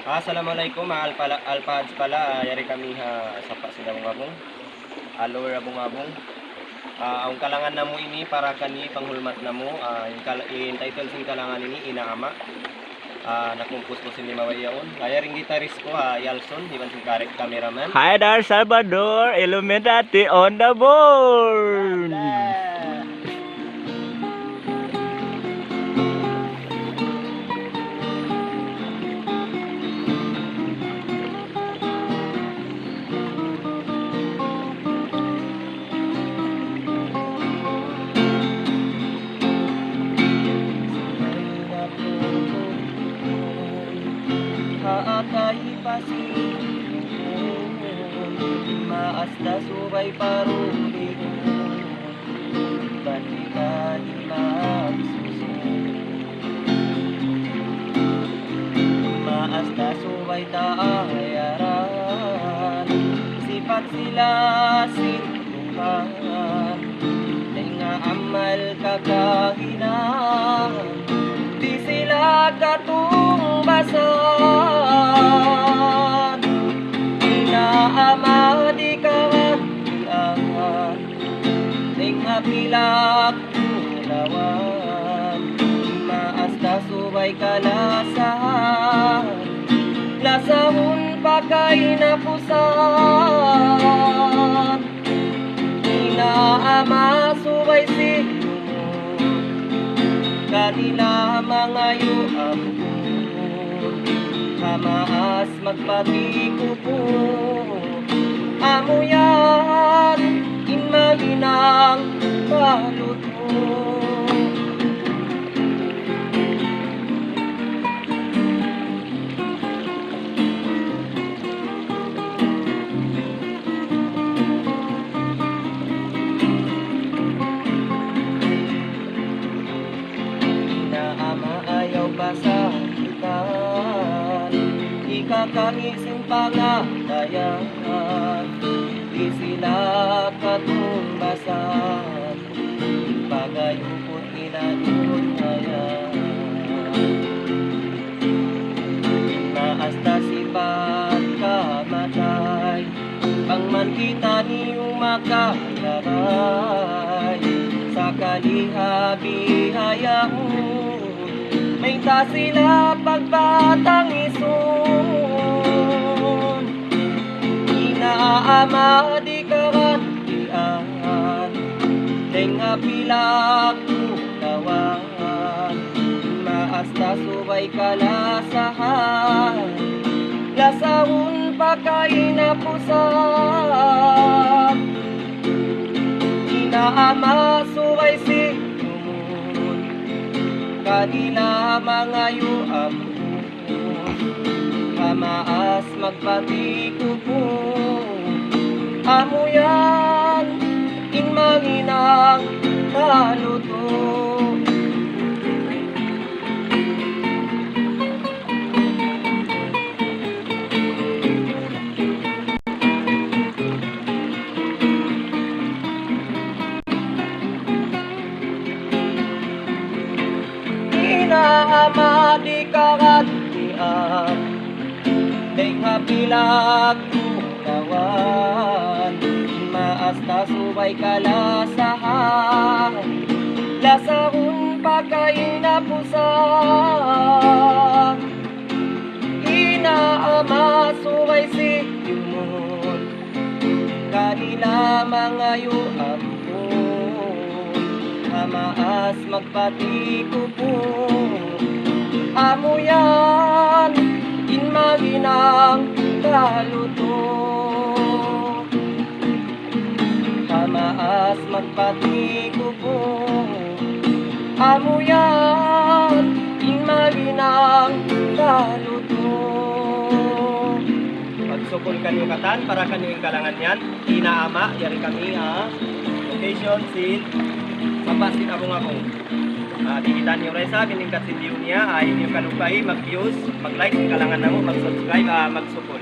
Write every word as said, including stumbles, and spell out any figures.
Assalamualaikum, ah, Alpala-, Alpahaj pala, ah, yari kami ha Sapa' sin Abung-abung. Alor Abung-abung. Ah, awn kalangan namu' ini para kaniyu, panghulmat namu', ah, in kal-, in title sin kalangan ini, Ina' Ama'. Ah, na-compose ku sin lima way yaun. Ah, yari in guitarist ku, ah, Yalson, iban sin karek cameraman. Haydar Salvador, Illuminati on the board. Ha atay pa sin lukun, maas da subay parulihun, bang kita di' magsusun. Maas da subay ta ayaran, sipat sila sin Tuhan, dayn ha amal kakahinang, di' sila katungbasan. Ina' ama' di' kahatihan, dayn ha pilak kulawan, maas da subay kalasahan, lasahun pa kahinapusan. Ina' ama' subay siyumun, kanila mangayu' ampun, ha maas magpati kupu', amu yan in mahinang kalutu'. Ina' ama' ayaw pasakitan, ikakami sin pangatayan, di' sila katungbasan, pagayupun ina' dunya yan. Maas da sipat kamatay, bang man kitaniyu makalabay, sakali ha bihaun, mayta' sila pagpatangisun. Ina' ama' di' kahatihan, dayn ha pilak kulawan, maas da subay kalasahan, lasahun pa kahinapusan. Ina' ama' subay siyumun, kanila mangayu' ampun, ha maas magpati kupu', amu yan in mahinang kalutu'. Ina' ama' di' kahatihan, dayn ha pilak kulawan, maas da subay kalasahan, lasahun pa kahinapusan. Ina' ama' subay siyumun, kanila mangayu' ampun, ha maas magpati kupu', amu yan in mahinang kalutu'. Ha maas magpati kupu', amu yan in mahinang kalutu'. Magsukul kaniyu katan, para kaniyu in kalangan yan. Ina' ama', yari kami, ah, location sin Sapa' sin Abung-abung. Ah, kikita' niyu ra isab in lingkat sin view niya, ah, ayaw niyu kalupahi mag-views, mag-like, in kalangan namu', mag-subscribe, ah, magsukul.